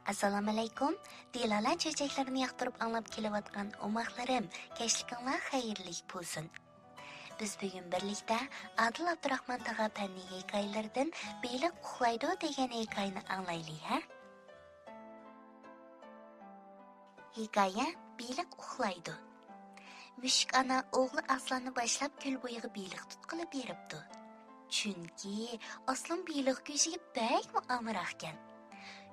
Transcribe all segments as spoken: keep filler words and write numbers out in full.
ئەسسالامۇئەلەيكۇم. دىلالە چۆچەكلىرىنى ياقتۇرۇپ ئاڭلاپ كېلىۋاتقان ئوماقلىرىم، كەچلىكىڭلار خەيرلىك بولسۇن. بىز بۈگۈن بىرلىكتە ئادىل ئابدۇراخمان تاغا پەننىي ھېكايىلىرىدىن بېلىق ئۇخلايدۇ دېگەن ھېكايىنى ئاڭلايلى، ھە؟ ھېكايە، بېلىق ئۇخلايدۇ. مۈشۈك ئانا ئوغلى ئاسلاننى باشلاپ كۆل بويىغا بېلىق تۇتقىلى بېرىپتۇ. چۈنكى ئاسلان بېلىق گۆشىگە بەكمۇ ئامراقكەن.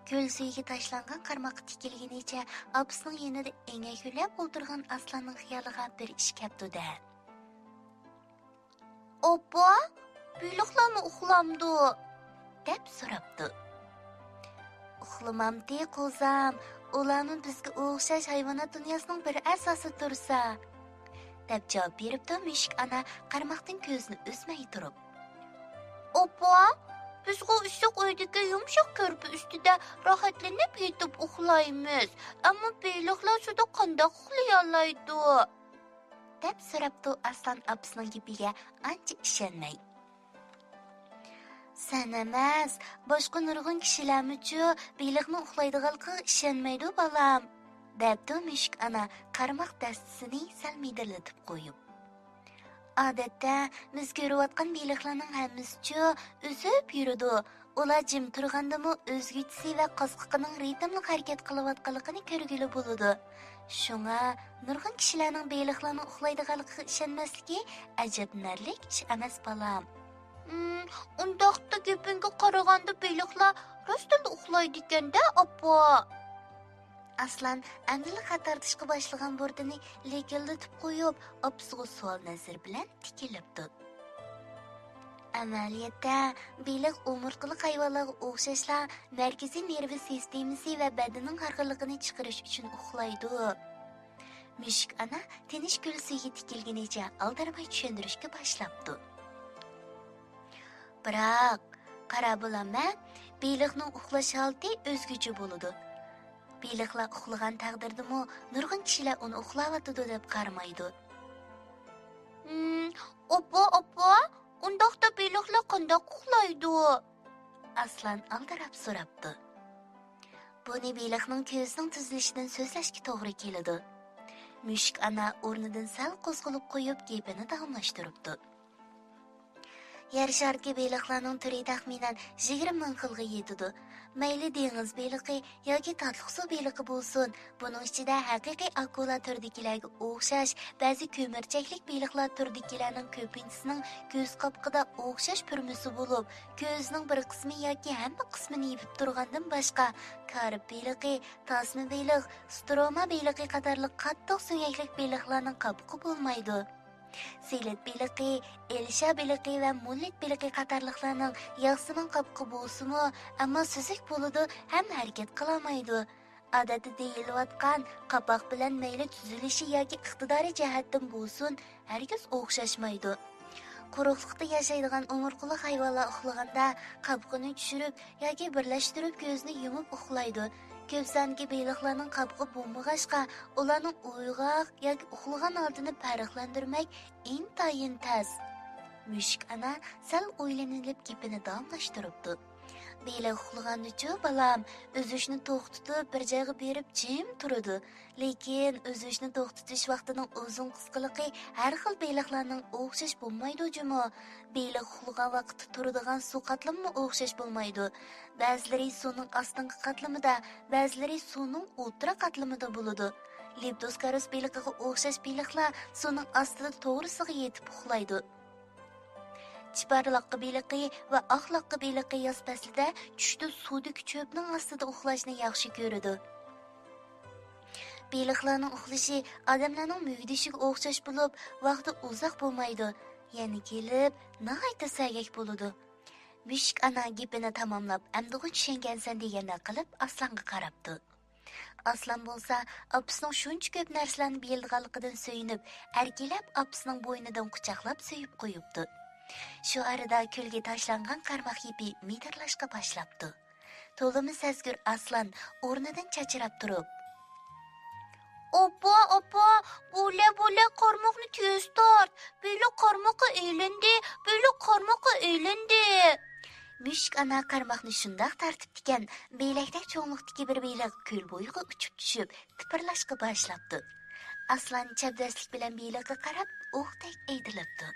كۆل سۈيىگە تاشلانغان قارماققا تىكىلگىنىچە ئاپىسىنىڭ يېنىدا ئەينەكلەپ ئولتۇرغان ئاسلاننىڭ خىيالىغا بىر ئىش كەپتۇ-دە. ئاپا، بېلىقلارمۇ ئۇخلامدۇ؟ دەپ سوراپتۇ. ئۇخلىمامتى قوزام، ئۇلارمۇ بىزگە ئوخشاش ھايۋانات دۇنياسىنىڭ بىر ئەزاسى تۇرسا، دەپ جاۋاب بېرىپتۇ مۈشۈك ئانا قارماقتىن كۆزىنى ئۈزمەي تۇرۇپ. ئاپا، بىزغۇ ئىسسىق ئۆيدىكى يۇمشاق كۆرپە ئۈستىدە راھەتلىنىپ يېتىپ ئۇخلايمىز، ئەمما بېلىقلار سۇدا قانداق ئۇخلىيالايدۇ؟ دەپ سوراپتۇ ئاسلان ئاپىسىنىڭ گېپىگە ئانچە ئىشەنمەي. سەن ئەمەس، باشقا نۇرغۇن كىشىلەرمۇچۇ بېلىقنىڭ ئۇخلايدىغانلىقىغا ئىشەنمەيدۇ، بالام، دەپتۇ مۈشۈك ئانا قارماق دەستىسىنى سەل مىدىرلىتىپ قويۇپ. ئادەتتە بىز كۆرۈۋاتقان بېلىقلارنىڭ ھەممىسىچۇ ئۈزۈپ يۈرىدۇ. ئۇلار جىم تۇرغاندىمۇ ئۈزگۈچىسى ۋە قاسقىقىنىڭ رىتىملىق ھەرىكەت قىلىۋاتقانلىقىنى كۆرگىلى بولىدۇ. شۇڭا نۇرغۇن كىشىلەرنىڭ بېلىقلارنىڭ ئۇخلايدىغانلىقىغا ئىشەنمەسلىكى ئەجەبلىنەرلىك ئىش ئەمەس، بالام. ئۇم، ئۇنداقتا گېپىڭگە قارىغاندا بېلىقلار راستتىنلا ئۇخلايدىكەن-دە، ئاپا. ئاسلان ئەمدىلا خەت تارتىشقا باشلىغان بۇرۇتىنى لىكىلدىتىپ قويۇپ، ئاپىسىغا سوئال نەزىرى بىلەن تىكىلىپتۇ. ئەمەلىيەتتە، بېلىق ئومۇرتقىلىق ھايۋانلارغا ئوخشاشلا مەركىزىي نېرۋا سىستېمىسى ۋە بەدىنىنىڭ ھارغىنلىقىنى چىقىرىش ئۈچۈن ئۇخلايدۇ. مۈشۈك ئانا تىنچ كۆل سۈيىگە تىكىلگىنىچە ئالدىرىماي چۈشەندۈرۈشكە باشلاپتۇ. بىراق، قارا بالام، ھە، بېلىقنىڭ ئۇخلاش ھالىتى ئۆزگىچە بولىدۇ. بېلىقلار ئۇخلىغان تەقدىردىمۇ نۇرغۇن كىشىلەر ئۇنى ئۇخلاۋاتىدۇ دەپ قارىمايدۇ. ھىم، ئاپا، ئاپا، ئۇنداقتا بېلىقلار قانداق ئۇخلايدۇ؟ ئاسلان ئالدىراپ سوراپتۇ. بۇنى بېلىقنىڭ كۆزىنىڭ تۈزۈلۈشىدىن سۆزلەشكە توغرا كېلىدۇ. مۈشۈك ئانا ئورنىدىن سەل قوزغىلىپ قويۇپ گېپىنى داۋاملاشتۇرۇپتۇ. يەر شارىدىكى بېلىقلارنىڭ تۈرى تەخمىنەن يىگىرمە مىڭ خىلغا يېتىدۇ. مەيلى دېڭىز بېلىقى ياكى تاتلىق سۇ بېلىقى بولسۇن، بۇنىڭ ئىچىدە ھەقىقىي ئاكۇلا تۈرىدىكىلەرگە ئوخشاش بەزى كۆمۈرچەكلىك بېلىقلار تۈرىدىكىلەرنىڭ كۆپىنچىسىنىڭ كۆز قاپىقىدا ئوخشاش پۈرمىسى بولۇپ، كۆزىنىڭ بىر قىسمى ياكى ھەممە قىسمىنى يېپىپ تۇرغاندىن باشقا، كارپ بېلىقى، تاسما بېلىق، ستروما بېلىقى قاتارلىق قاتتىق سۆڭەكلىك بېلىقلارنىڭ قاپىقى بولمايدۇ. سېلىت بېلىقى، ئېلشا بېلىقى ۋە مۇللىت بېلىقى قاتارلىقلارنىڭ ياخسىمان قاپىقى بولسىمۇ، ئەمما سۈزۈك بولىدۇ ھەم ھەرىكەت قىلالمايدۇ. ئادەتتە دېيىلىۋاتقان قاپاق بىلەن مەيلى تۈزۈلۈشى ياكى ئىقتىدارى جەھەتتىن بولسۇن، ھەرگىز ئوخشاشمايدۇ. قۇرۇقلۇقتا ياشايدىغان ئومۇرتقىلىق ھايۋانلار ئۇخلىغاندا قاپىقىنى چۈشۈرۈپ ياكى بىرلەشتۈرۈپ كۆزىنى يۇمۇپ ئۇخلايدۇ. كۆپ ساندىكى بېلىقلارنىڭ قاپىقى بولمىغاچقا، ئۇلارنىڭ ئويغاق ياكى ئۇخلىغان ھالىتىنى پەرقلەندۈرمەك ئىنتايىن تەس. مۈشۈك ئانا سەل ئويلىنىۋېلىپ گېپىنى داۋاملاشتۇرۇپتۇ. بېلىق ئۇخلىغاندىچۇ، بالام، ئۈزۈشنى توختىتىپ، بىر جايغا بېرىپ جىم تۇرىدۇ. لېكىن ئۈزۈشنى توختىتىش ۋاقتىنىڭ ئۇزۇن قىسقىلىقى ھەر خىل بېلىقلارنىڭ ئوخشاش بولمايدۇ جۇمۇ. بېلىق ئۇخلىغان ۋاقىتتا تۇرىدىغان سۇ قاتلىمىمۇ ئوخشاش بولمايدۇ. بەزىلىرى سۇنىڭ ئاستىنقى قاتلىمىدا، بەزىلىرى سۇنىڭ ئوتتۇرا قاتلىمىدا بولىدۇ. لېپتوسكاروس بېلىقىغا ئوخشاش بېلىقلار سۇنىڭ ئاستىدا توغرىسىغا يېتىپ ئۇخلايدۇ. چىپارلاققا بېلىقى ۋە ئاقلاققا بېلىقى ياز پەسلىدە چۈشتە سۇدىكى چۆپنىڭ ئاستىدا ئۇخلاشنى ياخشى كۆرىدۇ. بېلىقلارنىڭ ئۇخلىشى ئادەملەرنىڭ مۈگدىشىگە ئوخشاش بولۇپ، ۋاقتى ئۇزاق بولمايدۇ. يەنە كېلىپ ناھايىتى سەگەك بولىدۇ. مۈشۈك ئانا گېپىنى تاماملاپ، ئەمدىغۇ چۈشەنگەنسەن دېگەندەك قىلىپ ئاسلانغا قاراپتۇ. ئاسلان بولسا ئاپىسىنىڭ شۇنچە كۆپ نەرسىلەرنى بىلىدىغانلىقىدىن سۆيۈنۈپ، ئەركىلەپ ئاپىسىنىڭ بوينىدىن قۇچاقلاپ سۆيۈپ قويۇپتۇ. شۇ ئارىدا كۆلگە تاشلانغان قارماق يىپى مىدىرلاشقا باشلاپتۇ. تولىمۇ سەزگۈر ئاسلان ئورنىدىن چاچراپ تۇرۇپ، ئاپا، ئاپا، بولە، بولە، قارماقنى تېز تارت، بېلىق قارماققا ئىلىندى، بېلىق قارماققا ئىلىندى، مۈشۈك ئانا قارماقنى شۇنداق تارتىپتىكەن، بېلەكتەك چوڭلۇقتىكى بىر بېلىق كۆل بويىغا ئۇچۇپ چۈشۈپ، تىپىرلاشقا باشلاپتۇ. ئاسلان چەبدەسلىك بىلەن بېلىققا قاراپ ئوقتەك ئەيدىلىپتۇ.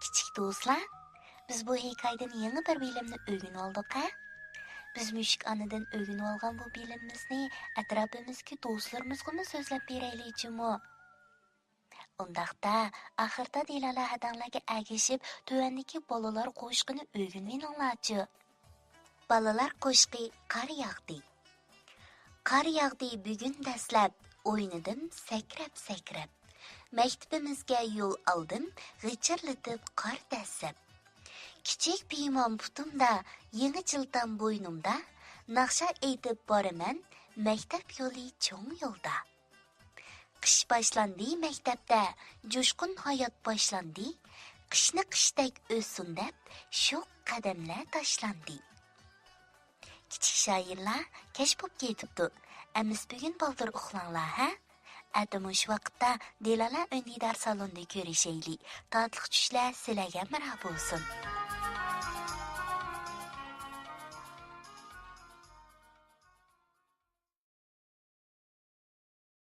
كىچىك دوستلار، بىز بۇ ھېكايىدىن يېڭى بىر بىلىمنى ئۆگىنىۋالدۇق ھە؟ بىز مۈشۈك ئانىدىن ئۆگىنىۋالغان بۇ بىلىمىمىزنى ئەتراپىمىزدىكى دوستلىرىمىزغىمۇ سۆزلەپ بېرەيلى جۇمۇ. ئۇنداقتا، ئاخىردا دىلالە ھەدەڭلەرگە ئەگىشىپ، تۆۋەندىكى بالىلار قوشىقىنى ئۆگىنىۋېلىڭلارچۇ. بالىلار قوشىقى قار ياغدى. قار ياغدى بۈگۈن دەسلەپ، ئوينىدىم سەكرەپ-سەكرەپ. مەكتىپىمىزگە يول ئالدىم، غىچىرلىتىپ قار دەسسەپ. كىچىك پىيمام پۇتۇمدا، يېڭى چىلتام بوينۇمدا، ناخشا ئېيتىپ بارىمەن، مەكتەپ يولى چوڭ يولدا. قىش باشلاندى مەكتەپتە، جۇشقۇن ھايات باشلاندى. قىشنى قىشتەك ئۆتسۇن دەپ، شوخ قەدەملەر تاشلاندى. كىچىك شائىرلار كەچ بوپ كېتىپتۇ. ئەمىسە بۈگۈن بالدۇر ئۇخلاڭلار، ھە؟ ئەتە مۇشۇ ۋاقىتتا دىلالە ئۈندىدار سالوندا كۆرۈشەيلى. تاتلىق چۈشلەر سىلەرگە ھەمراھ بولسۇن.